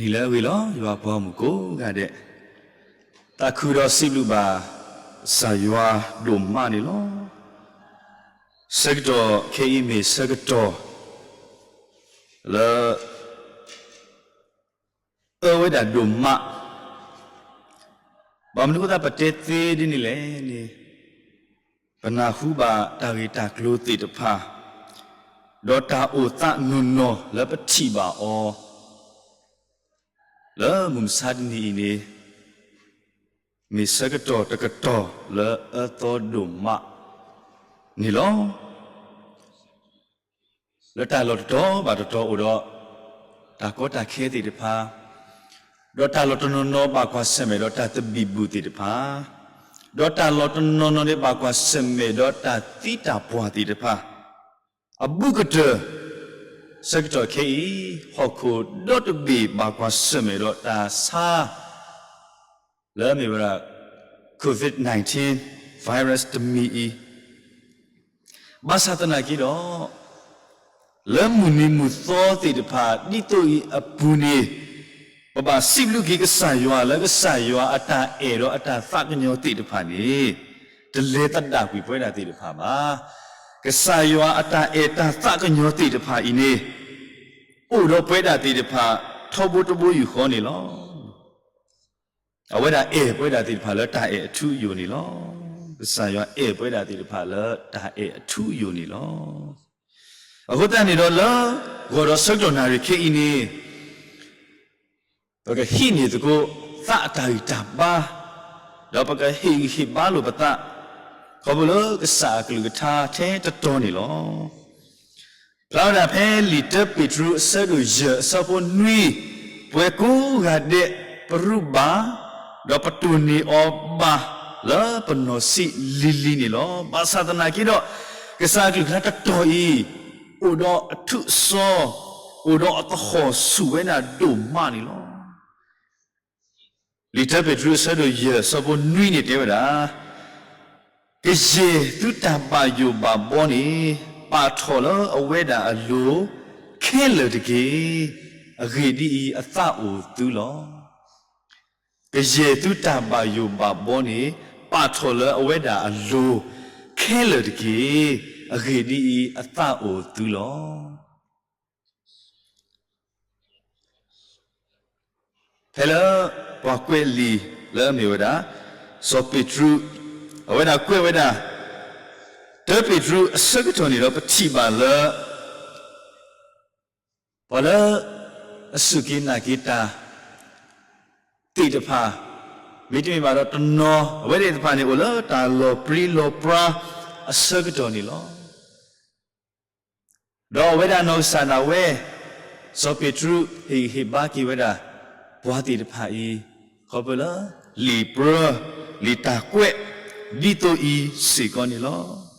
နံၤလၢအဂ့ၤလီၤ ယွၤပှၤဂီၢ်မုၢ်ကိးဂၤဒဲး, သးခုဒီးစံးဘျုးဘၣ် ကစၢ်ယွၤဒိၣ်မးန့ၣ်လီၤ. ဆၢကတီၢ်ခဲအံၤမ့ၢ်ဆၢကတီၢ် လၢ အၢဝဲဒၣ်ဒိၣ်မး, ဘၣ်မနုၤအဃိသတးပတဲသ့ဒ်န့ၣ်လဲၣ်န့ၣ်, ပနၢ်ဟူဘၣ်တၢ်ဂ့ၢ်တၢ်ကျိၤသ့ၣ်တဖၣ်, ဒီးတၢ်အိၣ်သးနီၢ်နီၢ်လၢပထံၣ်ဘၣ်အီၤ လၢမုၢ်မဆါတနံၤအံၤန့ၣ်, မ့ၢ်ဆၢကတီၢ်တကတီၢ်လၢအၢသီဒိၣ်မးန့ၣ်လီၤ. လၢတၢ်လီၢ်တတီၤဘၣ်တတီၤအိၣ်ဒီး တၢ်ကီတၢ်ခဲသ့ၣ်တဖၣ်, ဒီးတၢ်လီၢ်တနီၤနီၤဘၣ်ကွၢ်ဆၢၣ်မဲာ်ဒီးတၢ်သဘံၣ်ဘုၣ်သ့ၣ်တဖၣ်, ဒီးတၢ်လီၢ်တနီၤနီၤန့ၣ်ဘၣ်ကွၢ်ဆၢၣ်မဲာ်ဒီးတၢ်သံတၢ်ပှၢ်သ့ၣ်တဖၣ်, အဘူးကတၢၢ် ဆၢကတီၢ်ခဲအံၤ ဟီၣ်ခိၣ်ဒီတဘ့ၣ်ဘၣ်ကွၢ်ဆၢၣ်မဲာ်ဒီးတၢ်ဆါ လၢအမ့ၢ်ဝဲဒၣ် COVID nineteen virus တမံၤအံၤ, ဘၣ်ဆၣ်သနာ်က့ဒီး လၢမုၢ်နံၤမုၢ်သီသ့ၣ်တဖၣ် ဒ်သိးအံၤအပူၤန့ၣ်, ပဘၣ်စံးဘျုးက့ၤကစၢ်ယွၤလၢကစၢ်ယွၤအတၢ်အဲၣ်ဒီးအတၢ်သးကညီၤသ့ၣ်တဖၣ်န့ၣ်, တလဲၤသဒၣ်ကွံာ်ပဝဲဒၣ်သ့ၣ်တဖၣ်ဘၣ်. ကစၢ်ယွၤအတၢ်အဲၣ်တၢ်သးကညီၤသ့ၣ်တဖၣ်အံၤန့ၣ်, အိၣ်ဒီးပဝဲဒၣ်သ့ၣ်တဖၣ် ထီဘိတဘိယူၢ်ဃီန့ၣ်လီၤ. အဝဲဒၣ်အဲၣ်ပဝဲဒၣ်သ့ၣ်တဖၣ်လၢတၢ်အဲၣ်အထူအယိာ်န့ၣ်လီၤ. ကစၢ်ယွၤအဲၣ်ပဝဲဒၣ်သ့ၣ်တဖၣ်လၢတၢ်အဲၣ်အထူအယိာ်န့ၣ်လီၤ. အဃိသတးန့ၣ်ဒီးလၢ ဂီၢ်ဒီးဆၢကတီၢ်နၣ်ရံၣ်ခဲအံၤန့ၣ်, ပကဟံးန့ၢ်သကိး သးအတၢ်ဂံၢ်တၢ်ဘါ, ဒီးပကဟ့ၣ်ဂံၢ်ဟ့ၣ်ဘါလိာ်ပသး, ခီဖျိလၢကစၢ်အကလုၢ်ကထါထဲတတီၤန့ၣ်လီၤ. ဖျါဝဲဒၣ်ဖဲလံာ်တၢပ့းတရူးအဆၢဒိၣ်ယဲၢ်အဆၢဖိနွံ, ပှၤကိးဂၤဒဲး ပရူးဘၣ်, ဒီးပတိၢ်န့ၢ်အီၤဘၣ်လၢပနီၢ်ဆံးလံၤလံၤန့ၣ်လီၤ. ဘၣ်ဆၣ်သနာ်က့ဒီး, ကစၢ်အကလုၢ်ကထါတတီၤအံၤ, အိၣ်ဒီးအထူးအစီ, အိၣ်ဒီးအသဟီၣ်ဆူၣ်ဝဲဒၣ်ဒိၣ်မးန့ၣ်လီၤ. လံာ်တၢပ့းတရူးအဆၢဒိၣ်ယဲၢ်အဆၢဖိနွံန့ၣ်တဲဝဲဒၣ်, ကယဲၢ်သုတၢ်ဘၣ်ယိၣ်ဘၣ်ဘီန့ၣ်, ပာ်ထီၣ်လၢအဝဲဒၣ်အလိၤခဲလၢာ်တက့ၢ်. အဂ့ၢ်ဒ်အံၤအသးအိၣ်သုလီၤ. ကယဲၢ်သုတၢ်ဘၣ်ယိၣ်ဘၣ်ဘီန့ၣ်, ပာ်ထီၣ်လၢအဝဲဒၣ်အလိၤခဲလၢာ်တက့ၢ်. အဂ့ၢ်ဒ်အံၤအသးအိၣ်သုလီၤ. ဖဲလၢပှၤကွဲးလံာ်လၢအမ့ၢ်ဝဲဒၣ် စီၤပ့းတရူး, အဝဲဒၣ်ကွဲးဝဲဒၣ် တၢပ့းတရူးအဆၢကတီၢ်န့ၣ်ဒီး ပထံၣ်ဘၣ်လၢ ပှၤလၢအစူၢ်က့ၤနာ်က့ၤတၢ်သ့ၣ်တဖၣ်, မ့တမ့ၢ်ဘၣ်ဒီးတနီၤ အဝဲသ့ၣ်တဖၣ်န့ၣ် အိၣ်လၢတၢ်လီၤပြံလီၤပြါအဆၢကတီၢ်န့ၣ်လီၤ. ဒီးအဝဲဒၣ်နီၢ်ကစၢ်ဒၣ်ဝဲ စီၤပ့းတရူး ဟ့ၣ်ဂံၢ်ဟ့ၣ်ဘါက့ၤဝဲဒၣ် ပှၤသ့ၣ်တဖၣ်အံၤ ခီဖျိလၢ လံာ်ပြၢ လံာ်တၢ်ကွဲး ဒ်သိးအံၤစ့ၢ်ကီးန့ၣ်လီၤ.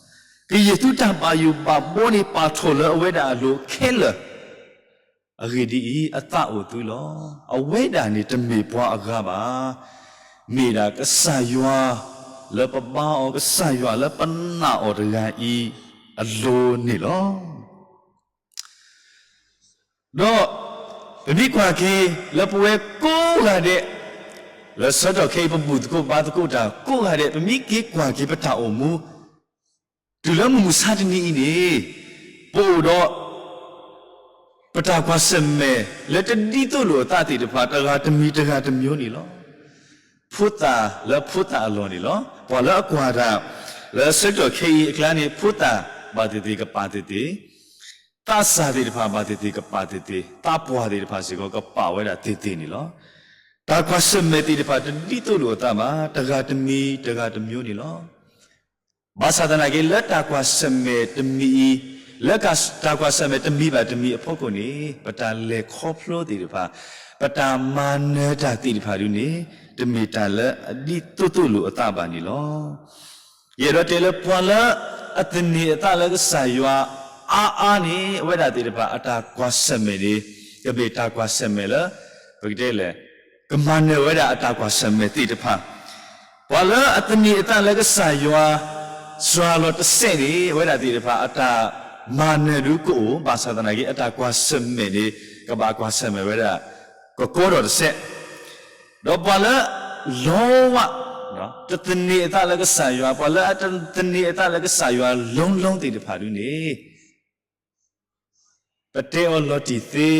ကယဲၢ်သုတၢ်ဘၣ်ယိၣ်ဘၣ်ဘီန့ၣ် ပာ်ထီၣ်လၢအဝဲဒၣ်အလိၤခဲလၢာ် အဂ့ၢ်ဒ်အံၤ အသးအိၣ်သုလီၤ. အဝဲဒၣ်န့ၣ်တမ့ၢ်ပှၤအဂၤဘၣ်. မ့ၢ်ဒၣ်ကစၢ်ယွၤလၢပဘါအီၤ, ကစၢ်ယွၤလၢပနာ်အီၤတဂၤအံၤ အလိၤန့ၣ်လီၤ. ဒီးပမ့ၢ်ကွၢ်က့ၤလၢပဝဲကိးဂၤဒဲး, လၢဆၢကတီၢ်ခဲအံၤ ပဘူၣ်သကိးဘါသကိးတၢ်ကိးဂၤဒဲး, ပမ့ၢ်က့ၤကွၢ်က့ၤပတၢ်အိၣ်မူ တုၤလၢမုၢ်မဆါတနံၤအံၤန့ၣ်, ပအိၣ်ဒီး ပတၢ်ကွၢ်ဆၢၣ်မဲာ်လၢတဒ်သိးလိာ်အသးသ့ၣ်တဖၣ် တဂၤတမံၤတဂၤတမျိုးန့ၣ်လီၤ. ဖိသၣ်လၢဖိသၣ်အလီၢ်န့ၣ်လီၤ. ပှၤလၢအကွၢ်တၢ် လၢဆၢကတီၢ်ခဲအံၤအကျါန့ၣ် ဖိသၣ်ဘၣ်သ့ၣ်သ့ၣ်ကပာ်သ့ၣ်သ့ၣ်, သးစၢ်သ့ၣ်တဖၣ်ဘၣ်သ့ၣ်သ့ၣ်ကပာ်သ့ၣ်သ့ၣ်, သးပှၢ်သ့ၣ်တဖၣ်စ့ၢ်ကီးကပာ်ဝဲဒၣ်သ့ၣ်သ့ၣ်န့ၣ်လီၤ. တၢ်ကွၢ်ဆၢၣ်မဲာ်သ့ၣ်တဖၣ်တဒ်သိးလိာ်အသးဘၣ်, တဂၤတမံၤတဂၤတမျိုးန့ၣ်လီၤ. ဘၣ်ဆၣ်သနာ်က့ လၢတၢ်ကွၢ်ဆၢၣ်မဲာ်တမံၤအံၤ, လၢတၢ်ကွၢ်ဆၢၣ်မဲာ်တမံၤဘၣ်တမံၤအဖီခိၣ်န့ၣ်, ပတၢ်လဲၤခီဖျိသ့ၣ်တဖၣ်, ပတၢ်မၤနၢၤတၢ်သ့ၣ်တဖၣ်ဒုန့ၣ်, တမ့ၢ်တၢ်လၢအဒ်သိးသိးလိာ်အသးဘၣ်န့ၣ်လီၤ. ယအဲၣ်ဒိးတဲလၢပှၤလၢအသန့ၤအသးလၢကစၢ်ယွၤအါအါန့ၣ်, အဝဲဒၣ်သ့ၣ်တဖၣ် အတၢ်ကွၢ်ဆၢၣ်မဲာ်န့ၣ်, ကမ့ၢ်တၢ်ကွၢ်ဆၢၣ်မဲာ်လၢ ပကတဲလဲၣ်, ကမၤနၢၤဝဲဒၣ်အတၢ်ကွၢ်ဆၢၣ်မဲာ်သ့ၣ်တဖၣ်. ပှၤလၢအသန့ၤအသးလၢကစၢ်ယွၤ စှၤလီၤတစဲးန့ၣ်, အဝဲဒၣ်သ့ၣ်တဖၣ် အတၢ်မၤနၢၤဒုကအိၣ်, ဘၣ်ဆၣ်သနာ်က့ အတၢ်ကွၢ်ဆၢၣ်မဲာ်န့ၣ်, ကဘၣ်ကွၢ်ဆၢၣ်မဲာ်ဝဲဒၣ် ကကီထီၣ်တစဲး, ဒီးပှၤလၢ လီဝၣ် တသန့ၤအသးလၢကစၢ်ယွၤ, ပှၤလၢအတသန့ၤအသးလၢကစၢ်ယွၤ လီၤလီၤသ့ၣ်တဖၣ်ဒုန့ၣ် ပတဲအီၤလီၤတံၢ်သ့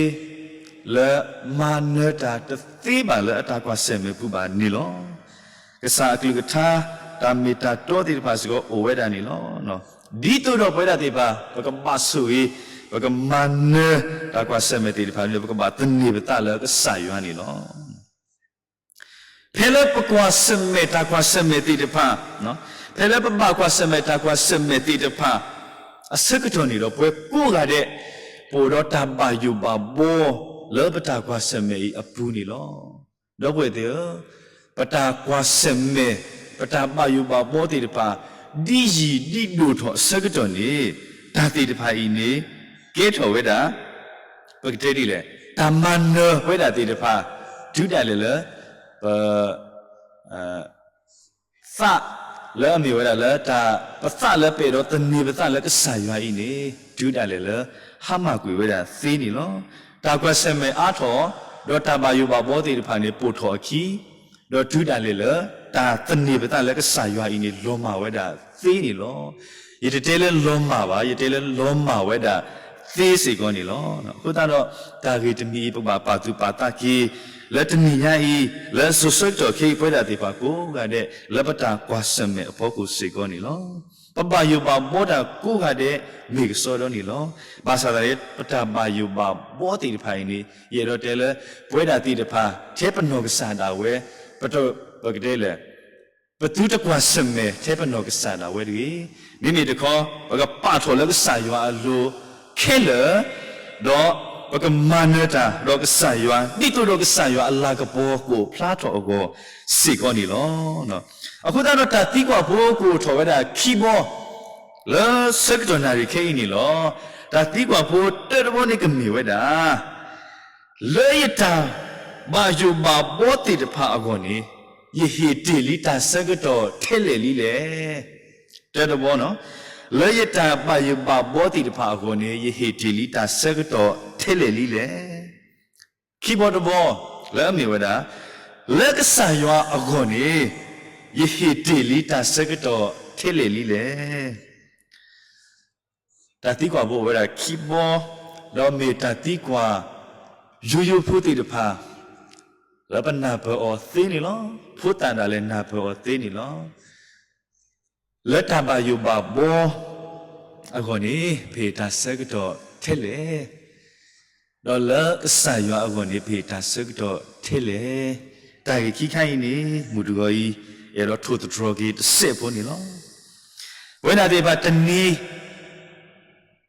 လၢမၤနၢၤတၢ်တသ့ဘၣ်လၢအတၢ်ကွၢ်ဆၢၣ်မဲာ်ပူၤဘၣ်န့ၣ်လီၤ. ကစၢ်အကလုၢ်ကထါ တၢ်မ့ၢ်တၢ်တီသ့ၣ်တဖၣ်စ့ၢ်ကီးအိၣ်ဝဲဒၣ်န့ၣ်လီၤ. ဒ်သိးဒီးပဝဲဒၣ်သ့ၣ်တဖၣ် ပကဘၣ်ဆိၣ်ဂ့ၤ ပကမၤနၢၤတၢ်ကွၢ်ဆၢၣ်မဲာ်သ့ၣ်တဖၣ်န့ၣ် ပကဘၣ်သန့ၤပသးလၢကစၢ်ယွၤန့ၣ်လီၤ. ဖဲလၢပကွၢ်ဆၢၣ်မဲာ်တၢ်ကွၢ်ဆၢၣ်မဲာ်သ့ၣ်တဖၣ်, ဖဲလၢပဘၣ်ကွၢ်ဆၢၣ်မဲာ်တၢ်ကွၢ်ဆၢၣ်မဲာ်သ့ၣ်တဖၣ် အဆၢကတီၢ်န့ၣ်ဒီး ပဝဲကိးဂၤဒဲး ပအိၣ်ဒီးတၢ်ဘၣ်ယိၣ်ဘၣ်ဘှီ လၢပတၢ်ကွၢ်ဆၢၣ်မဲာ်အံၤအပူၤန့ၣ်လီၤ. ဒီပုၢ်ဝဲၢ်သ့ၣ်ဧၢ, ပတၢ်ကွၢ်ဆၢၣ်မဲာ် ပတၢ်ဘၣ်ယိၣ်ဘၣ်ဘှီသ့ၣ်တဖၣ် ဒ်ယံာ်ဒ်ဒိၣ်ထီၣ်အဆၢကတီၢ်န့ၣ် တၢ်သ့ၣ်တဖၣ်အံၤန့ၣ် ကဲထီၣ်ဝဲဒၣ် ပကတဲဒ်လဲၣ်, တၢ်မၤနၢၤဝဲဒၣ်သ့ၣ်တဖၣ် တုၤဒၣ်လဲာ်လၢ ပ သးလၢအမ့ၢ်ဝဲဒၣ်လၢတၢ် ပသးလၢပအဲၣ်ဒိးသန့ၤပသးလၢကစၢ်ယွၤအံၤန့ၣ် တုၤဒၣ်လဲာ်လၢ ဟါမၢ်ကွံာ်ဝဲဒၣ်သ့န့ၣ်လီၤ. တၢ်ကွၢ်ဆၢၣ်မဲာ်အါထီၣ် ဒီးတၢ်ဘၣ်ယိၣ်ဘၣ်ဘှီသ့ၣ်တဖၣ်န့ၣ် ပိာ်ထီၣ်အခံ ဒီးတုၤဒၣ်လဲာ်လၢ တၢ်သန့ၤပသးလၢကစၢ်ယွၤအံၤန့ၣ် လီၤမၢ်ဝဲဒၣ်သ့န့ၣ်လီၤ. ယတတဲလၢလီၤမၢ်ဘၣ်, ယတဲလၢလီၤမၢ်ဝဲဒၣ်သ့စ့ၢ်ကီးန့ၣ်လီၤ. အဃိသတးဒီး တၢ်ဂ့ၢ်တမံၤအံၤ ပကဘၣ်ပာ်သူၣ်ပာ်သးက့ၤ လၢတနံၤညါအံၤ လၢစိၤဆၢကတီၢ်ခဲအံၤ ပဝဲဒၣ်သ့ၣ်တဖၣ်ကိးဂၤဒဲး လၢပတၢ်ကွၢ်ဆၢၣ်မဲာ်အဖီခိၣ်စ့ၢ်ကီးန့ၣ်လီၤ. ပဘၣ်ယိၣ်ဘၣ်ဘှီတၢ်ကိးဂၤဒဲး မ့ၢ်ကစီဒီန့ၣ်လီၤ. ဘၣ်ဆၣ်သနာ်က့ ပတၢ်ဘၣ်ယိၣ်ဘၣ်ဘှီသ့ၣ်တဖၣ်အံၤန့ၣ် ယအဲၣ်ဒိးတဲလၢ ပဝဲဒၣ်သ့ၣ်တဖၣ် ထဲပနီၢ်ကစၢ်ဒၣ်ဝဲ ပတ ပကတဲလဲၣ် ပသုတကွၢ်ဆၢၣ်မဲာ်ထဲပနီၢ်ကစၢ်ဒၣ်ဝဲတဂ့ၤ. မ့မ့ၢ်တခီ ပကပာ်ထီၣ်လၢကစၢ်ယွၤအလိၤခဲလၢာ်, ဒီးပကမၤနၢၤတၢ်ဒီးကစၢ်ယွၤ ဒ်သိးဒီးကစၢ်ယွၤအလၤကပီၤကအိၣ်ဖျါထီၣ်အဂီၢ်စ့ၢ်ကီးန့ၣ်လီၤ. အဃိသတးဒီးတၢ်သံကွၢ်ဖိကအိၣ်ထီၣ်ဝဲဒၣ်ခံဘီ လၢဆၢကတီၢ်နၣ်ရံၣ်ခဲအံၤန့ၣ်လီၤ. တၢ်သံကွၢ်ဖိတၢတဘီန့ၣ်ကမ့ၢ်ဝဲဒၣ် လၢယတၢ်ဘၣ်ယိၣ်ဘၣ်ဘှီသ့ၣ်တဖၣ်အဂီၢ်န့ၣ် ယဟ့ၣ်တ့ၢ်လံတၢ်ဆၢကတီၢ်ထဲလဲၣ်လံလဲၣ်. တၢတဘီ, လၢယတၢ်ဘၣ်ယိၣ်ဘၣ်ဘှီသ့ၣ်တဖၣ်အဂီၢ်န့ၣ် ယဟ့ၣ်တ့ၢ်လံတၢ်ဆၢကတီၢ်ထဲလဲၣ်လံလဲၣ်. ခံဘီတဘီ လၢအမ့ၢ်ဝဲဒၣ် လၢကစၢ်ယွၤအဂီၢ်န့ၣ် ယဟ့ၣ်တ့ၢ်လံတၢ်ဆၢကတီၢ်ထဲလဲၣ်လံလဲၣ်. တၢ်သံကွၢ်ဖိအိၣ်ဝဲဒၣ်ခံဘီ, ဒီးမ့ၢ်တၢ်သံကွၢ် ယိယိဖိသ့ၣ်တဖၣ် လၢပနၢ်ပၢၢ်အီၤသ့န့ၣ်လီၤ. ဖိသၣ်ဒၣ်လဲာ်နၢ်ပၢၢ်အီၤသ့န့ၣ်လီၤ. လၢတၢ်ဘၣ်ယိၣ်ဘၣ်ဘှီအဂီၢ်န့ၣ် ပဟ့ၣ်တၢ်ဆၢကတီၢ်ထဲလဲၣ်, ဒီးလၢကစၢ်ယွၤအဂီၢ်န့ၣ် ပဟ့ၣ်တၢ်ဆၢကတီၢ်ထဲလဲၣ်. တၢ်ဂ့ၢ်ခံခါအံၤန့ၣ် မုၢ်တဂီၤအံၤ အဲၣ်ဒိးထိၣ်သတြီၤက့ၤတစဲးဖိန့ၣ်လီၤ. ပဝဲဒၣ်သ့ၣ်တဖၣ်တနံၤ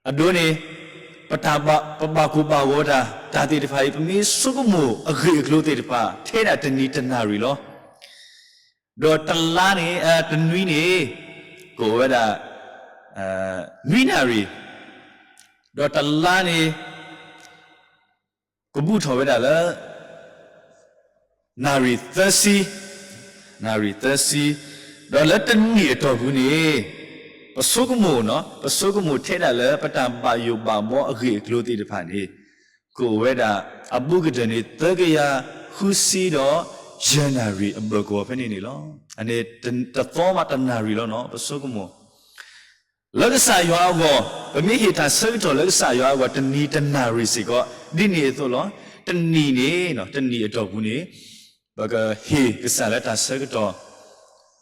အဒိန့ၣ် ပတၢ်ဘၣ် ပဘၣ်ကိၢ်ဘၣ်ဂီၤတၢ် တၢ်သ့ၣ်တဖၣ်အံၤ ပမ့ၢ်ဆိကမိၣ်အဂ့ၢ်အကျိၤသ့ၣ်တဖၣ် ထဲဒၣ်တနံၤတနၣ်ရံၣ်လီၤ. ဒီးတလါန့ၣ် တနွံန့ၣ် ကအိၣ်ဝဲဒၣ် နွံနၣ်ရံၣ်, ဒီးတလါန့ၣ် ကဘူၣ်ထီၣ်ဝဲဒၣ်လၢ နၣ်ရံၣ်သၢဆံ, နၣ်ရံၣ်သၢဆံ, ဒီးလၢတနံၣ်အတီၢ်ပူၤန့ၣ် ပဆိကမိၣ်နီၤ ပဆိကမိၣ်ထဲဒၣ်လၢ ပတၢ်ဘၣ်ယိၣ်ဘၣ်ဘှီအဂ့ၢ်အကျိၤသ့ၣ်တဖၣ်န့ၣ် ကအိၣ်ဝဲဒၣ် အဘူးကတၢၢ်န့ၣ် သၢကယၤဃုဆံဒီးယဲၢ်နၣ်ရံၣ်အဘၢၣ်ကဝီၤဖဲန့ၣ်န့ၣ်လီၤ. အန့ၣ် တသီဘၣ်တနၣ်ရံၣ်လီၤနီၤ ပဆိကမိၣ် လၢကစၢ်ယွၤအဂီၢ်, ပမ့ၢ်ဟ့ၣ်တၢ်ဆၢကတီၢ်လၢကစၢ်ယွၤအဂီၢ် တနံၤတနၣ်ရံၣ်စ့ၢ်ကီး ဒ်န့ၣ်အသိးလီၤ. တနံၣ်န့ၣ် တနံၣ်အတီၢ်ပူၤန့ၣ် ပကဟ့ၣ်ကစၢ်လၢတၢ်ဆၢကတီၢ်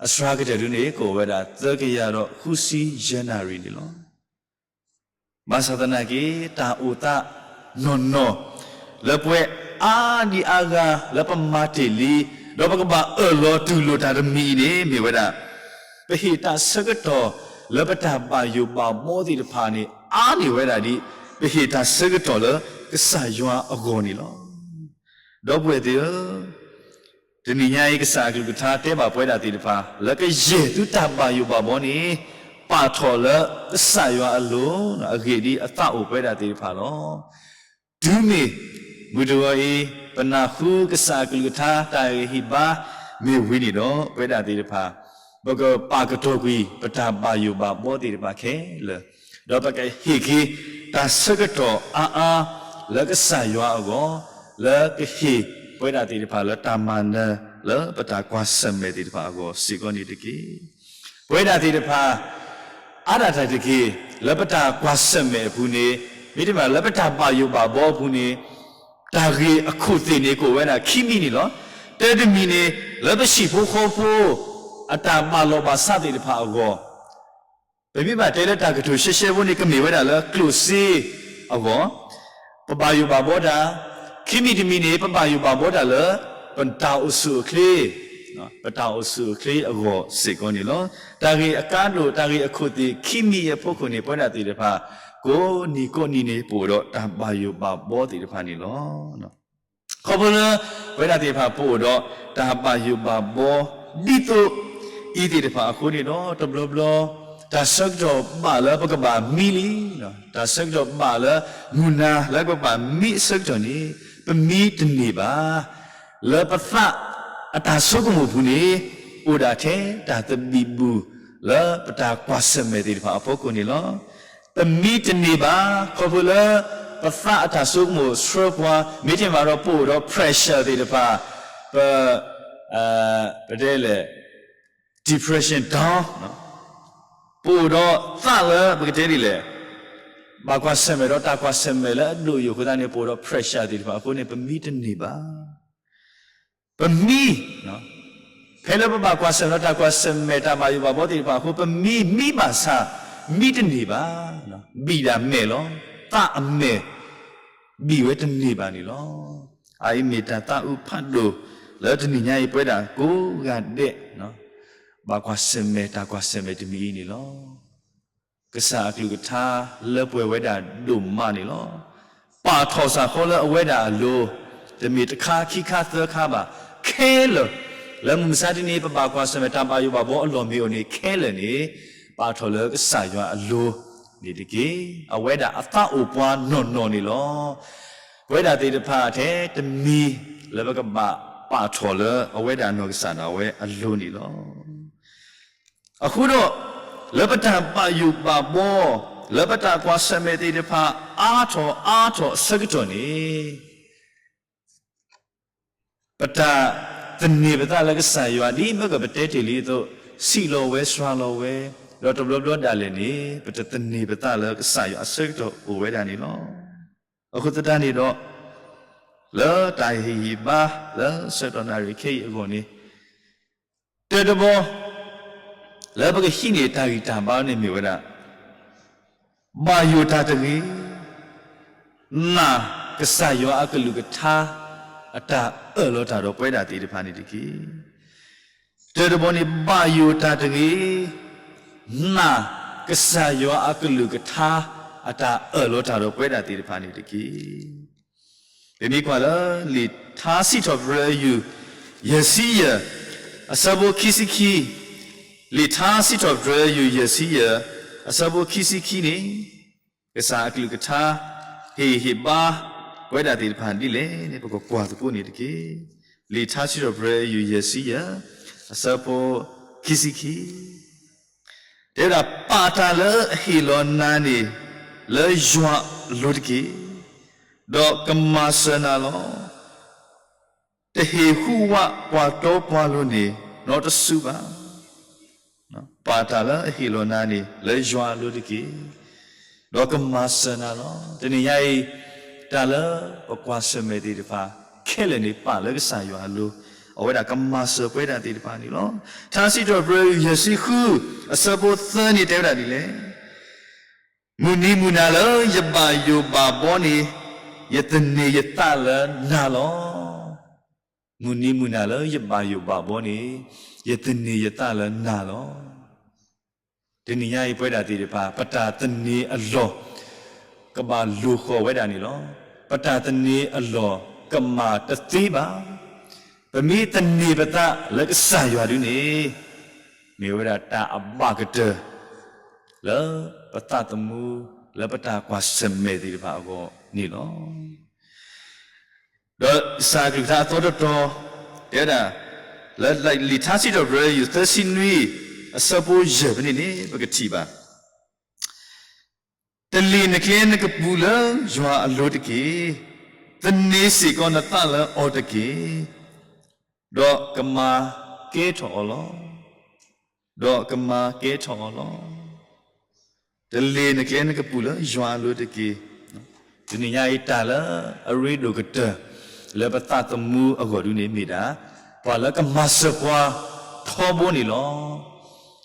အစှၤကတၢၢ်ဒ်န့ၣ် ကအိၣ်ဝဲဒၣ် သၢကယၤဒီးဃုဆံယဲၢ်နၣ်ရံၣ်န့ၣ်လီၤ. ဘၣ်ဆၣ်သနာ်က့ တၢ်အိၣ်သးနီၢ်နီၢ် လၢပဝဲအါဒံအါဂၤ လၢပမၤတ့ၢ်လံ, ဒီးပကဘၣ်အၢၣ်လီၤတူၢ်လိာ်တၢ်တမံၤအံၤန့ၣ် မ့ၢ်ဝဲဒၣ် ပဟ့ၣ်တၢ်ဆၢကတီၢ်လၢပတၢ်ဘၣ်ယိၣ်ဘၣ်ဘှီသ့ၣ်တဖၣ်န့ၣ် အါန့ၢ်ဝဲဒၣ်ဒ် ပဟ့ၣ်တၢ်ဆၢကတီၢ်လၢကစၢ်ယွၤအဂီၢ်န့ၣ်လီၤ. ဒီပုၢ်ဝဲၢ်သ့ၣ်ဧၢ, တနံၤညါအံၤ ကစၢ်အကလုၢ်ကထါတဲဘၣ်ပဝဲဒၣ်သ့ၣ်တဖၣ် လၢကယဲၢ်သုတၢ်ဘၣ်ယိၣ်ဘၣ်ဘှီန့ၣ် ပာ်ထီၣ်လၢကစၢ်ယွၤအလိၤ အဂ့ၢ်ဒ်အသးအိၣ်ပဝဲဒၣ်သ့ၣ်တဖၣ်လီၤ. တုၤမ့ၢ်မုၢ်တဂီၤအံၤ ပနၢ်ဟူကစၢ်အကလုၢ်ကထါတၢ်ဂ့ၢ်ဟ့ၣ်ဘါမ့ၢ်ဝံၤန့ၣ်ဒီး ပဝဲဒၣ်သ့ၣ်တဖၣ် ပကပာ်ကတီၤကွံာ် ပတၢ်ဘၣ်ယိၣ်ဘၣ်ဘှီသ့ၣ်တဖၣ်ခဲလၢာ်, ဒီးပကဟ့ၣ်က့ၤတၢ်ဆၢကတီၢ်အါအါ လၢကစၢ်ယွၤအဂီၢ် လၢကဟ့ၣ်ပဝဲဒၣ်သ့ၣ်တဖၣ်လၢတၢ်မၤနၢၤလၢပတၢ်ကွၢ်ဆၢၣ်မဲာ်သ့ၣ်တဖၣ်အဂီၢ်စ့ၢ်ကီးန့ၣ်တက့ၢ်. ပဝဲဒၣ်သ့ၣ်တဖၣ် အါဒၣ်တၢ်တက့ၢ် လၢပတၢ်ကွၢ်ဆၢၣ်မဲာ်အပူၤန့ၣ် မ့တမ့ၢ်လၢပတၢ်ဘၣ်ယိၣ်ဘၣ်ဘီအပူၤန့ၣ် တၢ်ဂ့ၢ်အခိၣ်သ့ၣ်န့ၣ် ကအိၣ်ဝဲဒၣ်ခံမံၤန့ၣ်လီၤ. တၢတမံၤန့ၣ် လၢပဟံၣ်ဖိဃီဖိ အတၢ်ဘၣ်လီၤဘၣ်စးသ့ၣ်တဖၣ်အဂီၢ် ပမ့ၢ်ဘၣ်တဲလၢတၢ်ကတိၤရှဲရှဲဖိန့ၣ် ကမ့ၢ်ဝဲဒၣ်လၢကျိၣ်စ့အဂီၢ်, ပဘၣ်ယိၣ်ဘၣ်ဘီတၢ်, ခံမံၤတမံၤန့ၣ် ပဘၣ်ယိၣ်ဘၣ်ဘီတၢ်လၢ ပတၢ်အိၣ်ဆူၣ်အိၣ်ချ့, ပတၢ်အိၣ်ဆူၣ်အိၣ်ချ့အဂီၢ်စ့ၢ်ကီးန့ၣ်လီၤ. တၢ်ဂ့ၢ်အကါဒိၣ် တၢ်ဂ့ၢ်အခိၣ်သ့ၣ်ခံမံၤအံၤအဖီခိၣ်န့ၣ် ပဝဲဒၣ်သ့ၣ်တဖၣ် ကိးနံၤကိးနံၤန့ၣ် ပအိၣ်ဒီးတၢ်ဘၣ်ယိၣ်ဘၣ်ဘီသ့ၣ်တဖၣ်န့ၣ်လီၤ. ခီဖျိလၢ ပဝဲဒၣ်သ့ၣ်တဖၣ်ပအိၣ်ဒီးတၢ်ဘၣ်ယိၣ်ဘၣ်ဘီ ဒ်သိးအံၤသ့ၣ်တဖၣ်အဃိန့ၣ်ဒီး တဘျီဘျီ တၢ်ဆၢကတီၢ်ဘၣ်လၢပကဘၣ်မံလံ, တၢ်ဆၢကတီၢ်ဘၣ်လၢမုၢ်နၤလၢပကဘၣ်မံအဆၢကတီၢ်န့ၣ် ပမံတန့ၢ်ဘၣ်. လၢပသးအတၢ်ဆိကမိၣ်ပူၤန့ၣ် အိၣ်ဒၣ်ထဲတၢ်သဘံၣ်ဘုၣ်လၢပတၢ်ကွၢ်ဆၢၣ်မဲာ်သ့ၣ်တဖၣ်အဖီခိၣ်န့ၣ်လီၤ. ပမံတန့ၢ်ဘၣ် ခီဖျိလၢ ပသးအတၢ်ဆိကမိၣ်ဆှၢပှၤ မ့တမ့ၢ်ဒီးပအိၣ်ဒီး pressure သ့ၣ်တဖၣ်, ပ ပတဲလဲၣ် depression down, ပအိၣ်ဒီးသးလၢပကတဲဒ်လဲၣ်, ဘၣ်ကွၢ်ဆၢၣ်မဲာ်ဒီးတၢ်ကွၢ်ဆၢၣ်မဲာ်လၢအဒိၣ်အယိာ်အဃိသတးန့ၣ် ပအိၣ်ဒီး pressure သ့ၣ်တဖၣ်အဃိန့ၣ် ပမံတန့ၢ်ဘၣ်. ပမံ, ဖဲလၢပဘၣ်ကွၢ်ဆၢၣ်မဲာ်ဒီးတၢ်ကွၢ်ဆၢၣ်မဲာ်တၢ်ဘၣ်ယိၣ်ဘၣ်ဘီသ့ၣ်တဖၣ်အဃိ ပမံ, မံဘၣ်ဆၣ် မံတန့ၢ်ဘၣ်. ဘံၣ်ဒၣ်မဲာ်လီၤ. သးအမဲာ် ဘံၣ်ဝဲတန့ၢ်ဘၣ်န့ၣ်လီၤ. အအံၤမ့ၢ်တၢ်သးအုးဖးဒိၣ်လၢတနံၤညါအံၤ ပဝဲဒၣ်ကိးဂၤဒဲး ဘၣ်ကွၢ်ဆၢၣ်မဲာ်တၢ်ကွၢ်ဆၢၣ်မဲာ်တမံၤအံၤန့ၣ်လီၤ. ကစၢ်အကလုၢ်ကထါလၢပှဲၤဝဲဒၣ်ဒိၣ်မးန့ၣ်လီၤ. ပာ်ထီၣ်စ့ၢ်ကီးလၢအဝဲဒၣ်အလိၤ, တမ့ၢ်တခါခံခါသၢခါဘၣ်, ခဲလၢာ်, လၢမုၢ်မဆါတနံၤ ပဘၣ်ကွၢ်ဆၢၣ်မဲာ်တၢ်ဘၣ်ယိၣ်ဘၣ်ဘီအလီၢ်မ့ၢ်အိၣ်န့ၣ် ခဲလၢာ်န့ၣ် ပာ်ထီၣ်လၢကစၢ်ယွၤအလိၤန့ၣ်တက့ၢ်. အဝဲဒၣ်အသးအိၣ်ပှၤနီၢ်နီၢ်န့ၣ်လီၤ. ပဝဲဒၣ်သ့ၣ်တဖၣ်ထဲတမံၤ လၢပကဘၣ်ပာ်ထီၣ်လၢအဝဲဒၣ်နီၢ်ကစၢ်ဒၣ်ဝဲအလိၤန့ၣ်လီၤ. အဃိဒီး လၢပတၢ်ဘၣ်ယိၣ်ဘၣ်ဘီ, လၢပတၢ်ကွၢ်ဆၢၣ်မဲာ်သ့ၣ်တဖၣ် အါထီၣ်အါထီၣ်အဆၢကတီၢ်န့ၣ် ပတၢ်သန့ၤပသးလၢကစၢ်ယွၤ ဒ်မ့ၢ်ကပတဲတ့ၢ်လံအသိး, စံးလီၤဝဲစှၤလီၤဝဲ, ဒီးတဘျီဘျီဒၣ်လဲာ်န့ၣ် ပတသန့ၤပသးလၢကစၢ်ယွၤအဆၢကတီၢ်အိၣ်ဝဲဒၣ်န့ၣ်လီၤ. အဃိသတးန့ၣ်ဒီး လၢတၢ်ဟ့ၣ်ဂံၢ်ဟ့ၣ်ဘါလၢဆၢကတီၢ်နၣ်ရံၣ်ခဲအံၤအဂီၢ်န့ၣ် တၢတဘီ လၢပကဟံးန့ၢ်တၢ်ဂံၢ်တၢ်ဘါန့ၣ်မ့ၢ်ဝဲဒၣ် ဘၣ်ယိၣ်တၢ်တဂ့ၤ, နာ်ကစၢ်ယွၤအကလုၢ်ကထါ အတၢ်အၢၣ်လီၤတၢ်ဒီးပဝဲဒၣ်သ့ၣ်တဖၣ်န့ၣ်တက့ၢ်. တၢတဘီန့ၣ် ဘၣ်ယိၣ်တၢ်တဂ့ၤ, နာ်ကစၢ်ယွၤအကလုၢ်ကထါ အတၢ်အၢၣ်လီၤတၢ်ဒီးပဝဲဒၣ်သ့ၣ်တဖၣ်န့ၣ်တက့ၢ်. ပမ့ၢ်ကွၢ်လၢလံာ်ထါစံးထီၣ်ပတြၢၤအယုၢ် ယဲၢ်ဆံယဲၢ် အဆၢဖိခံဆံခံ, လံာ်ထါစံးထီၣ်ပတြၢၤအယုၢ် ယဲၢ်ဆံယဲၢ် အဆၢဖိခံဆံခံန့ၣ် ကစၢ်အကလုၢ်ကထါ ဟ့ၣ်ဂံၢ်ဟ့ၣ်ဘါ ပဝဲဒၣ်သ့ၣ်တဖၣ်ဒ်လဲၣ်န့ၣ် ပကကွၢ်သကိးန့ၣ်တက့ၢ်. လံာ်ထါစံးထီၣ်ပတြၢၤအယုၢ် ယဲၢ်ဆံယဲၢ် အဆၢဖိခံဆံခံ တဲဝဲဒၣ် ပာ်တၢ်လၢအဟ့ၣ်လီၤနၤန့ၣ် လၢယွၤအလိၤတက့ၢ်, ဒီးကမၤစၢၤနၤလီၤ. တဟ့ၣ်ဟူးဝးပှၤတီပှၤလိၤန့ၣ် နီတစုဘၣ်. ပာ်တၢ်လၢအဟ့ၣ်လီၤနၤန့ၣ် လၢယွၤအလိၤတက့ၢ်, ဒီးကမၤစၢၤနၤလီၤ. တနံၤညါအံၤ တၢ်လၢပကွၢ်ဆၢၣ်မဲာ်သ့ၣ်တဖၣ် ခဲလၢာ်န့ၣ် ပာ်လၢကစၢ်ယွၤအလိၤ, အဝဲဒၣ်ကမၤစၢၤပဝဲဒၣ်သ့ၣ်တဖၣ်န့ၣ်လီၤ. ထါစံးထီၣ်ပတြၢၤ ယဲၢ်ဆံဃု အဆၢဖိသၢန့ၣ် တဲဝဲဒၣ်ဒ်လဲၣ်. မုၢ်နံၤမုၢ်နၤလၢယဘၣ်ယိၣ်ဘၣ်ဘီန့ၣ် ယသန့ၤယသးလၢနၤလီၤ. မုၢ်နံၤမုၢ်နၤလၢယဘၣ်ယိၣ်ဘၣ်ဘီန့ၣ် ယသန့ၤယသးလၢနၤလီၤ. တနံၤညါအံၤပဝဲဒၣ်သ့ၣ်တဖၣ် ပတၢ်သန့ၤအလီၢ် ကဘၣ်လိာ်ဃီၤဝဲဒၣ်န့ၣ်လီၤ. ပတၢ်သန့ၤအလီၢ်ကမၤတသ့ဘၣ်. ပမ့ၢ်သန့ၤပသးလၢကစၢ်ယွၤဒုန့ၣ် မ့ၢ်ဝဲဒၣ်တၢ်အဘၣ်ကတၢၢ် လၢပသးသမူ လၢပတၢ်ကွၢ်ဆၢၣ်မဲာ်သ့ၣ်တဖၣ်အဂီၢ်န့ၣ်လီၤ. ဒီးကစၢ်အကလုၢ်ကထါအသီတတီၤ တဲဝဲဒၣ် လၢလံာ်ထါစံးထီၣ်ပတြၢၤယုၢ်သၢဆံနွံ အဆၢဖိယဲၢ်ဖဲန့ၣ်န့ၣ် ပကထံၣ်ဘၣ် တလ့ၣ်နကျဲနကပူၤလၢယွၤအလိၤတက့ၢ်. သန့ၤစ့ၢ်ကီးနသးလၢအီၤတက့ၢ်, ဒီးကမၤကဲထီၣ်အီၤလီၤ. ဒီးကမၤကဲထီၣ်အီၤလီၤ. တလ့ၤနကျဲနကပူၤလၢယွၤအလိၤတက့ၢ်. တနံၤညါအံၤတၢ်လၢအရ့ဒိၣ်ကတၢၢ် လၢပသးသမူအဂီၢ်ဒုန့ၣ်မ့ၢ်ဒၣ် ပှၤလၢကမၤစၢၤပှၤထီဘိန့ၣ်လီၤ.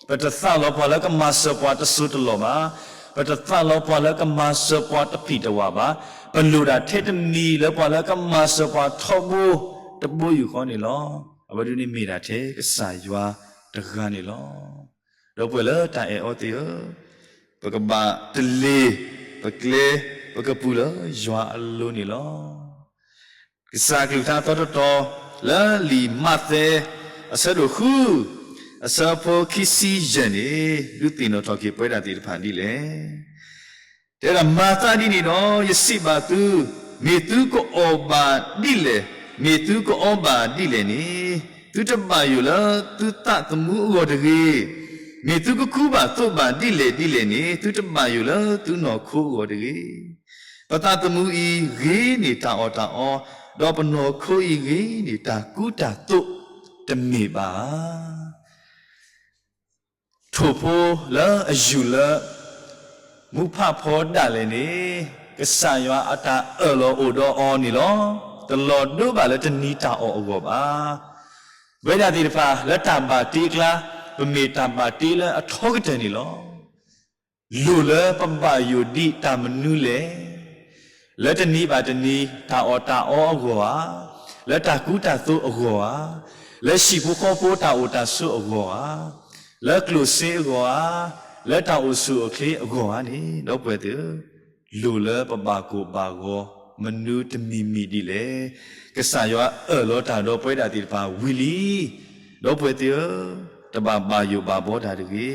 ပတသးလီၤပှၤလၢကမၤစၢၤပှၤတစိၤတလီၢ်ဘၣ်. ပတသးလီၤပှၤလၢကမၤစၢၤပှၤတဖံးတဝၢ်ဘၣ်. ပလိၣ်ဒၣ်ထဲတမံၤလၢပှၤလၢကမၤစၢၤပှၤထီဘိတဘိယူၢ်ဃီန့ၣ်လီၤ. အဝဲဒုန့ၣ်မ့ၢ်ဒၣ်ထဲကစၢ်ယွၤတဂၤန့ၣ်လီၤ. ဒီပုၢ်ဝဲၢ်လၢတၢ်အဲၣ်အီၤသ့ၣ်ဧၢ, ပကဘၣ်တလ့ၤ ပကျဲ ပကပူၤလၢယွၤအလိၤန့ၣ်လီၤ. ကစၢ်အကလုၢ်ကထါအသီတတီၤ လၢလံာ်မးသဲ အဆၢဒိၣ်ဃု အဆၢဖိခံဆံယဲၢ်န့ၣ် ဒုးသ့ၣ်နီၣ်ထီၣ်က့ၤပဝဲဒၣ်သ့ၣ်တဖၣ်ဒ်လဲၣ်. တဲဒၣ် မၤသးဒ်န့ၣ်ဒီး ယစံးဘၣ်သု, မ့ၢ်သုကအီၣ်ဘၣ်ဒ်လဲၣ်, မ့ၢ်သုကအီဘၣ်ဒ်လဲၣ်န့ၣ်, သုတဘၣ်ယိၣ်လၢသုသးသမူအဂီၢ်တဂ့ၤ. မ့ၢ်သုကကူဘၣ်သိးဘၣ်ဒ်လဲၣ်ဒ်လဲၣ်န့ၣ်, သုတဘၣ်ယိၣ်လၢသုနီၢ်ခိအဂီၢ်တဂ့ၤ. ပသးသမူအံၤဂ့ၤန့ၢ်တၢ်အီၣ်တၢ်အီ, ဒီးပနီၢ်ခိအံၤဂ့ၤန့ၢ်တၢ်ကူတၢ်သိး တမ့ၢ်ဘၣ်ဧါ. ထိၣ်ဖိလၢအယူၢ်လၢ မူဖးဖီဒၣ်လဲာ်န့ၣ်, ကစၢ်ယွၤအတၢ်အၢၣ်လီၤအိၣ်ဒီးအီၤန့ၣ်လီၤ. တလီၤဒိဘၣ်လၢတနံၤတၢ်အီၣ်အဂီၢ်ဘၣ်. ပဝဲဒၣ်သ့ၣ်တဖၣ် လၢတၢ်ဘၣ်တ့အကျါ, ပမ့ၢ်တၢ်ဘၣ်တ့လၢအထီကတၢၢ်န့ၣ်လီၤ. လိၣ်လၢပဘၣ်ယိၣ်ဒံးတၢ်မနုၤလဲၣ်. လၢတနံၤဘၣ်တနံၤ တၢ်အီၣ်တၢ်အီအဂီၢ်ဧါ, လၢတၢ်ကူတၢ်သိးအဂီၢ်ဧါ, လၢဟံၣ်ဖိဃီဖိတၢ်အိၣ်တၢ်ဆိးအဂီၢ်ဧါ, လၢကျိၣ်စ့အဂီၢ်ဧါ, လၢတၢ်အိၣ်ဆူၣ်အိၣ်ချ့အဂီၢ်ဧါန့ၣ်, ဒီပုၢ်ဝဲၢ်သ့ၣ်ဧၢ, လိၣ်လၢပဘၣ်ကိၢ်ဘၣ်ဂီၤ မနုၤတမံၤမံၤဒ်လဲၣ်. ကစၢ်ယွၤအၢၣ်လီၤတၢ်ဒီးပဝဲဒၣ်သ့ၣ်တဖၣ်ဝံၤလံ. ဒီပုၢ်ဝဲၢ်သ့ၣ်ဧၢ, တဘၣ်ဘၣ်ယိၣ်ဘၣ်ဘီတၢ်တဂ့ၤ.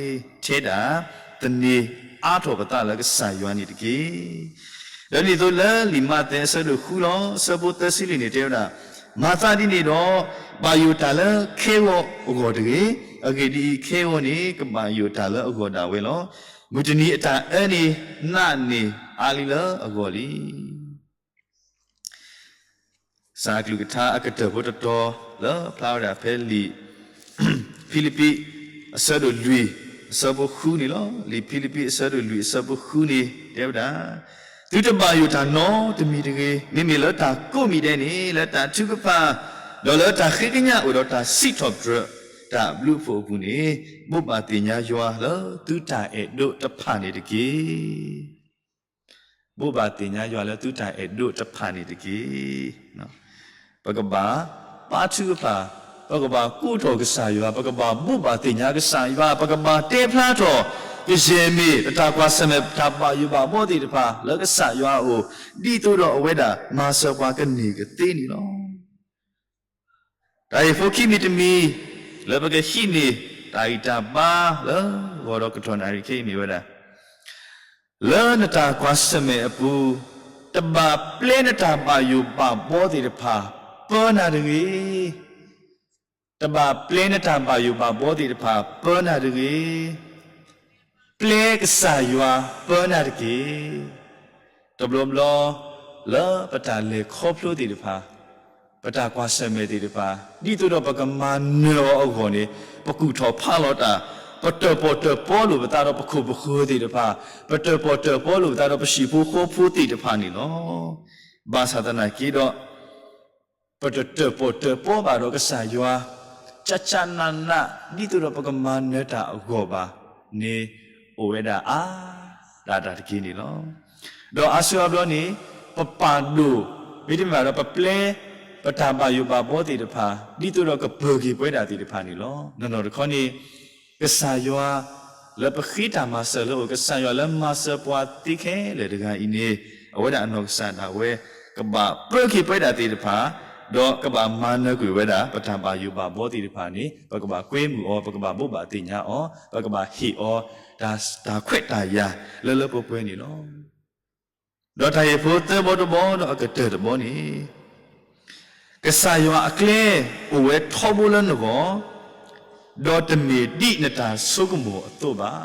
ထဲဒၣ် သန့ၤအါထီၣ်ပသးလၢကစၢ်ယွၤန့ၣ်တက့ၢ်. ဒီးဒ်သိးလၢလံာ်မးသဲအဆၢဒိၣ်ဃုလီၤ အဆၢဖိသၢဆံလွံၢ်န့ၣ်တဲဝဲဒၣ်, မၤသးဒ်န့ၣ်ဒီး ဘၣ်ယိၣ်တၢ်လၢခဲဂီၤအဂီၢ်တဂ့ၤ. အဂ့ၢ်ဒ်အံၤ, ခဲဂီၤန့ၣ် ကဘၣ်ယိၣ်တၢ်လၢအဂီၢ်ဒၣ်ဝဲလီၤ. မုၢ်တနံၤအတၢ်အၢန့ၣ် နးန့ၢ်အါလံလၢအဂီၢ်လံ. ကစၢ်အကလုၢ်ကထါအကတၢၢ်ဖိတတီၤ လၢဖျါဝဲဒၣ်ဖဲလံာ်ဖံလံးပံး အဆၢဒိၣ်လွံၢ် အဆၢဖိဃုန့ၣ်လီၤ. လံာ်ဖံလံးပံးအဆၢဒိၣ်လွံၢ်အဆၢဖိဃုန့ၣ် တဲဝဲဒၣ်, သုတဘၣ်ယိၣ်တၢ်နီတမံၤတဂ့ၤ. မ့မ့ၢ်လၢတၢ်ကိးမံၤဒဲးန့ၣ် လၢတၢ်ထုကဖၣ်, ဒီးလၢတၢ်ဃ့ကညးအိၣ်ဒီးတၢ်စံးထီၣ်ပတြၢၤတၢ်ဘျုးအဖှိၣ်အပူၤန့ၣ်, ဘိးဘၣ်သ့ၣ်ညါယွၤလၢသုတၢ်အဲၣ်ဒိးတဖၣ်န့ၣ်တက့ၢ်. ဘိးဘၣ်သ့ၣ်ညါယွၤလၢသုတၢ်အဲၣ်ဒိးတဖၣ်န့ၣ်တက့ၢ်. ပကဘၣ်ပာ်ထုကဖၣ်, ပကဘၣ်ကိးထီၣ်ကစၢ်ယွၤ, ပကဘၣ်ဘိးဘၣ်သ့ၣ်ညါကစၢ်ယွၤ, ပကဘၣ်တဲဖျါထီၣ် ကယဲၢ်မ့ၢ်ပတၢ်ကွၢ်ဆၢၣ်မဲာ် ပတၢ်ဘၣ်ယိၣ်ဘၣ်ဘီသ့ၣ်တဖၣ် လၢကစၢ်ယွၤအအိၣ်, ဒ်သိးဒီးအဝဲဒၣ်မၤစၢၤပှၤကန့ၢ်ကသ့န့ၣ်လီၤ. တၢ်ဂ့ၢ်ဖိခံမံၤတမံၤ လၢပကဟံးန့ၢ်တၢ်ဂံၢ်တၢ်ဘါလၢဂီၤဒီးကတီၢ်နၣ်ရံၣ်ခဲအံၤမ့ၢ်ဝဲဒၣ်, လၢနတၢ်ကွၢ်ဆၢၣ်မဲာ်အပူၤ, တဘၣ်ပျဲနတၢ်ဘၣ်ယိၣ်ဘၣ်ဘီသ့ၣ်တဖၣ်ပၢနၤတဂ့ၤ. တဘၣ်ပျဲနတၢ်ဘၣ်ယိၣ်ဘၣ်ဘီသ့ၣ်တဖၣ်ပၢနၤတဂ့ၤ. ပျဲကစၢ်ယွၤပၢနၤတက့ၢ်. တဘျီဘျီ လၢပတၢ်လဲၤခီဖျိသ့ၣ်တဖၣ်, ပတၢ်ကွၢ်ဆၢၣ်မဲာ်သ့ၣ်တဖၣ်, ဒ်သိးဒီးပကမၤနၢၤအီၤအဂီၢ်န့ၣ်, ပကူၣ်ထီၣ်ဖးလီၤတၢ်, ပတၢၣ်ပီၣ်တၢၣ်ပီလိာ်ပသးဒီးပခိၣ်ပဃၢၤသ့ၣ်တဖၣ်, ပတၢၣ်ပီၣ်တၢၣ်ပီလိာ်ပသးဒီးပဟံၣ်ဖိဃီဖိသ့ၣ်တဖၣ်န့ၣ်လီၤ. ဘၣ်ဆၣ်သနာ်က့ဒီး ပတတၢၣ်ပီၣ်တၢၣ်ပီဘၣ်ဒီးကစၢ်ယွၤ ကၠၢ်ကၠၢ်နးနး ဒ်သိးဒီးပကမၤနၢၤတၢ်အဂီၢ်ဘၣ်န့ၣ် အိၣ်ဝဲဒၣ်အါဒၣ်တၢ်တက့ၢ်န့ၣ်လီၤ. ဒီးအါစုအါဘျီန့ၣ် ပပာ်ဒိၣ် မ့တမ့ၢ်ဘၣ်ဒီး ပပျဲပတၢ်ဘၣ်ယိၣ်ဘၣ်ဘီသ့ၣ်တဖၣ် ဒ်သိးဒီးကပၢၤက့ၤပဝဲဒၣ်သ့ၣ်တဖၣ်န့ၣ်လီၤ. နီၢ်နီၢ်တခီန့ၣ် ကစၢ်ယွၤလၢပဃ့တၢ်မၤစၢၤလၢအိၣ်, ကစၢ်ယွၤလၢမၤစၢၤပှၤသ့ခဲလၢာ်တဂၤအံၤန့ၣ် အဝဲဒၣ်အနီၢ်ကစၢ်ဒၣ်ဝဲ ကဘၣ်ပၢက့ၤပဝဲဒၣ်သ့ၣ်တဖၣ်, ဒီးကဘၣ်မၤနၢၤကွံာ်ဝဲဒၣ် ပတၢ်ဘၣ်ယိၣ်ဘၣ်ဘီသ့ၣ်တဖၣ်န့ၣ် ပကဘၣ်ကွဲမုာ်အီၤ, ပကဘၣ်ဘိးဘၣ်သ့ၣ်ညါအီၤ, ပကဘၣ်ဟ့ၣ်အီၤ တၢ်ခွဲးတၢ်ယာ်လၢလၢပှဲၤပှဲၤန့ၣ်လီၤ. ဒီးတၢ်ဂ့ၢ်ဖိသၢဘီတဘီဒီးအကတၢၢ်တဘီန့ၣ် ကစၢ်ယွၤအကျဲအိၣ်ဝဲထီဘိလၢနဂီၢ်, ဒီးတမ့ၢ်ဒ်နတၢ်ဆိကမိၣ်အသိးဘၣ်.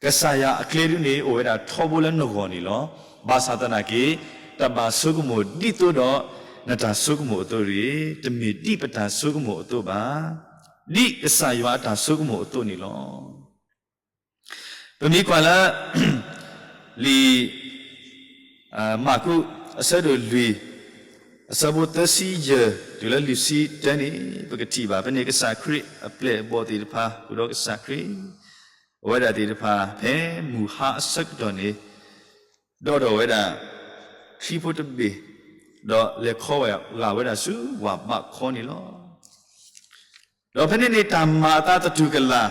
ကစၢ်ယွၤအကျဲဒုန့ၣ် အိၣ်ဝဲဒၣ်ထီဘိလၢနဂီၢ်န့ၣ်လီၤ. ဘၣ်ဆၣ်သနာ်က့ တၢ်ဘၣ်ဆိကမိၣ်ဒ်သိးဒီးနတၢ်ဆိကမိၣ်အသိးတဂ့ၤ, တမ့ၢ်ဒ်ပတၢ်ဆိကမိၣ်အသိးဘၣ်, ဒ်ကစၢ်ယွၤအတၢ်ဆိကမိၣ်အသိးန့ၣ်လီၤ. ပမ့ၢ်ကွၢ်လၢ လံာ် မၢ်ကူး အဆၢဒိၣ်လွံၢ် အဆၢဖိသၢဆံယဲၢ် တုၤလၢလွံၢ်ဆံတၢန့ၣ် ပကထံၣ်ဘၣ် ဖဲန့ၣ်ကစၢ်ခရံာ်အပျဲၢ်အဘီၣ်သ့ၣ်တဖၣ် အိၣ်ဒီးကစၢ်ခရံာ် အဝဲဒၣ်သ့ၣ်တဖၣ် ဖဲမုၢ်ဟါအဆၢကတီၢ်န့ၣ် ဒီးဒီးဝဲဒၣ် ချံဖိတဘ့ၣ်, ဒီးလဲၤခီဝဲဂာ်ဝဲဒၣ်ဆူဝၣ်ဘးခီန့ၣ်လီၤ. ဒီးဖဲန့ၣ်န့ၣ် တၢ်မၤအသးသတူၢ်ကလာ်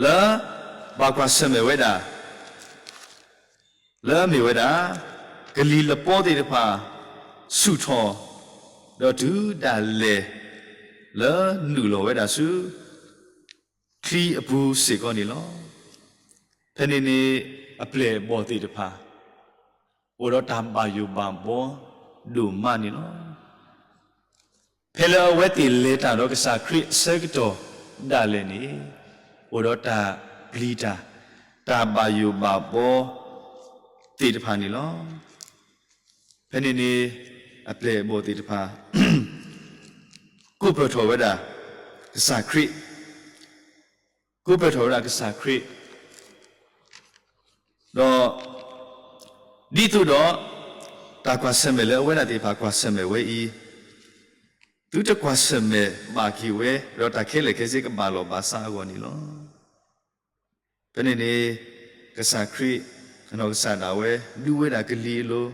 လၢ ဘၣ်ကွၢ်ဆၢၣ်မဲာ်ဝဲဒၣ် လၢအမ့ၢ်ဝဲဒၣ် ကလံၤလပီသ့ၣ်တဖၣ် ဆူၣ်ထီၣ်, ဒီးတုၤဒၣ်လဲာ် လၢနုာ်လီၤဝဲဒၣ်ဆူ ချံအပူၤစ့ၢ်ကီးန့ၣ်လီၤ. ဖဲန့ၣ်န့ၣ် အပျဲၢ်အဘီၣ်သ့ၣ်တဖၣ် အိၣ်ဒီးတၢ်ဘၣ်ယိၣ်ဘၣ်ဘှီဒိၣ်မးန့ၣ်လီၤ. ဖဲလၢအဝဲသ့ၣ်လဲၤတၢ်ဒီးကစၢ်ခရံာ်အဆၢကတီၢ်ဒၣ်လဲာ်န့ၣ် အိၣ်ဒီးတၢ်ပျံၤတၢ်, တၢ်ဘၣ်ယိၣ်ဘၣ်ဘှီသ့ၣ်တဖၣ်န့ၣ်လီၤ. ဖဲန့ၣ်န့ၣ် အပျဲၢ်အဘီၣ်သ့ၣ်တဖၣ် ကိးပၢၢ်ထီၣ်ဝဲဒၣ် ကစၢ်ခရံာ်, ကိးပၢၢ်ထီၣ်ဝဲဒၣ်ကစၢ်ခရံာ်, ဒီး ဒ်သိးဒီး တၢ်ကွၢ်ဆၢၣ်မဲာ်လၢအဝဲဒၣ်သ့ၣ်တဖၣ်ကွၢ်ဆၢၣ်မဲာ်ဝဲအံၤ, သုတကွၢ်ဆၢၣ်မဲာ်ဘၣ်က့ၤဝဲ, ဒီးတၢ်ခဲလၢာ်ခဲဆ့ကဘၣ်လီၢ်ဘၣ်စးအဂီၢ်န့ၣ်လီၤ. ဖဲန့ၣ်န့ၣ် ကစၢ်ခရံာ် အနီၢ်ကစၢ်ဒၣ်ဝဲ ဒူဝဲဒၣ်ကလံၤအလိၤ,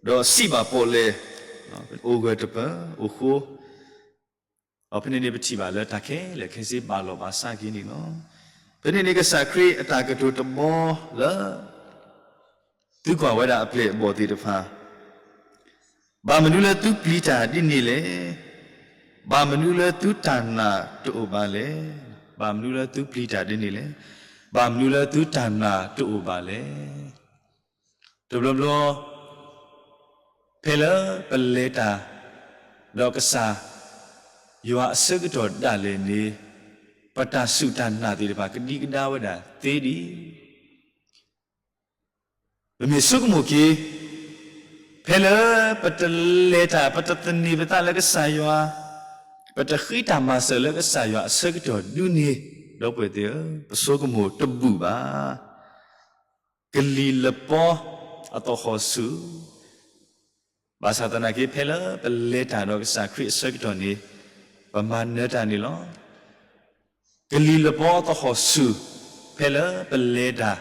ဒီးစံးဘၣ်ပီၣ်လဲၣ်, အိၣ်ဂၢၢ်တပၢၢ် အိၣ်ဃိ, ဒီးဖဲန့ၣ်န့ၣ် ပထံၣ်ဘၣ်လၢတၢ်ခဲလၢာ်ခဲဆ့ဘၣ်လီၢ်ဘၣ်စးက့ၤန့ၣ်လီၤ. ဖဲန့ၣ်န့ၣ် ကစၢ်ခရံာ်အတၢ်ကတိၤတဘီလၢ သုကွၢ်ဝဲဒၣ်အပျဲၢ်အဘီၣ်သ့ၣ်တဖၣ်, ဘၣ်မနုၤလၢသုပျံၤတၢ်ဒ်န့ၣ်လဲၣ်. ဘၣ်မနုၤလၢသုတၢ်နာ်တအိၣ်ဘၣ်လဲၣ်. ဘၣ်မနုၤလၢသုပျံၤတၢ်ဒ်န့ၣ်လဲၣ်. ဘၣ်မနုၤလၢသုတၢ်နာ်တအိၣ်ဘၣ်လဲၣ်. တဘျီဘျီ ဖဲလၢပလဲၤတၢ် ဒီးကစၢ်ယွၤအဆၢကတီၢ်ဒၣ်လဲာ်န့ၣ် ပတၢ်စူၢ်တၢ်နာ်သ့ၣ်တဖၣ် ကဒံကဒါဝဲဒၣ်သ့ဒံး ပမ့ၢ်ဆိကမိၣ်က့ၤ ဖဲလၢပတလဲၤတၢ် ပတသန့ၤပသးလၢကစၢ်ယွၤ, ပတဃ့တၢ်မၤစၢၤလၢကစၢ်ယွၤအဆၢကတီၢ်ဒုန့ၣ်, ဒီပုၢ်ဝဲၢ်သ့ၣ်ဧၢ, ပဆိကမိၣ်တဘူၣ်ဘၣ်. ကလံၤလပီအသဟီၣ်ဆူၣ်, ဘၣ်ဆၣ်သနာ်က့ ဖဲလၢပလဲၤတၢ်ဒီးကစၢ်ခရံာ်အဆၢကတီၢ်န့ၣ် ပမၤနၢၤတၢ်န့ၣ်လီၤ. ကလံၤလပီအသဟီၣ်ဆူၣ်, ဖဲလၢပလဲၤတၢ်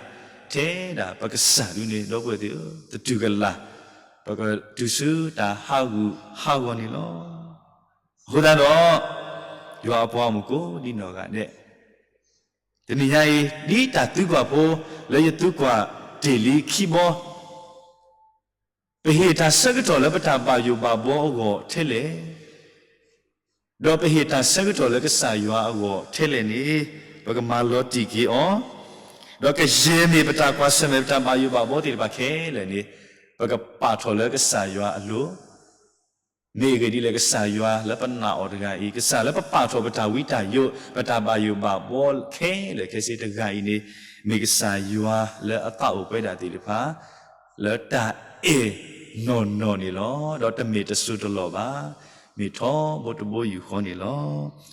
ထဲဒၣ်ပကစၢ်ဒုန့ၣ် ဒီပုၢ်ဝဲၢ်သ့ၣ်ဧၢ, သတူၢ်ကလာ်, ပကတုၤဆူတၢ်ဟးဂူာ်ဟးဂီၤန့ၣ်လီၤ. အဃိသတးဒီး ယွၤအပှၤဂီၢ်မုၢ်ကိးဒံနီၢ်ဂၤဒဲး, တနံၤညါအံၤ ဒ်တၢ်သံကွၢ်ဖိလၢယသံကွၢ်တ့ၢ်လံခံဘီ, ပဟ့ၣ်တၢ်ဆၢကတီၢ်လၢပတၢ်ဘၣ်ယိၣ်ဘၣ်ဘှီအဂီၢ်ထဲလဲၣ်, ဒီးပဟ့ၣ်တၢ်ဆၢကတီၢ်လၢကစၢ်ယွၤအဂီၢ်ထဲလဲၣ်န့ၣ်, ပကမၤလီၤတံၢ်က့ၤအီၤ, ဒီးကယဲၢ်မ့ၢ်ပတၢ်ကွၢ်ဆၢၣ်မဲာ်ပတၢ်ဘၣ်ယိၣ်ဘၣ်ဘှီသ့ၣ်တဖၣ်ခဲလၢာ်န့ၣ်, ပကပာ်ထီၣ်လၢကစၢ်ယွၤအလိၤ, မ့ၢ်အဂ့ၢ်ဒ်လဲၣ် ကစၢ်ယွၤလၢပနာ်အီၤတဂၤအံၤ, ကစၢ်လၢပပာ်ထီၣ်ပတၢ်ဝံတၢ်ယိး ပတၢ်ဘၣ်ယိၣ်ဘၣ်ဘှီခဲလၢာ်ခဲဆ့တဂၤအံၤန့ၣ်, မ့ၢ်ကစၢ်ယွၤလၢအသးအိၣ်ပဝဲဒၣ်သ့ၣ်တဖၣ် လၢတၢ်အဲၣ်နီၢ်နီၢ်န့ၣ်လီၤ. ဒီးတမ့ၢ်တစိၢ်တလီၢ်ဘၣ်, မ့ၢ်ထီဘိတဘိယူၢ်ဃီန့ၣ်လီၤ.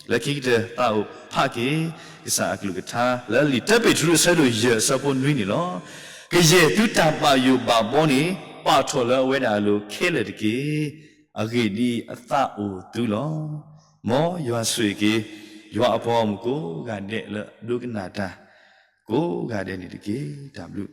လၢခံကတၢၢ်သးအိၣ်ဖးက့ၤ ကစၢ်အကလုၢ်ကထါ လၢလံာ်တၢပ့းတရူးအဆၢဒိၣ်ယဲၢ်အဆၢဖိနွံန့ၣ်လီၤ. ကယဲၢ်သုတၢ်ဘၣ်ယိၣ်ဘၣ်ဘှီန့ၣ် ပာ်ထီၣ်လၢအဝဲဒၣ်အလိၤခဲလၢာ်တက့ၢ်. အဂ့ၢ်ဒ်အံၤ, အသးအိၣ်သုလီၤ. မ်ယွၤဆိၣ်ဂ့ၤက့ၤ ယွၤအပှၤဂီၢ်မုၢ်ကိးဂၤဒဲးလၢအဒိကနၣ်တၢ် ကိးဂၤဒဲးန့ၣ်တက့ၢ်. တၢ်ဘျုး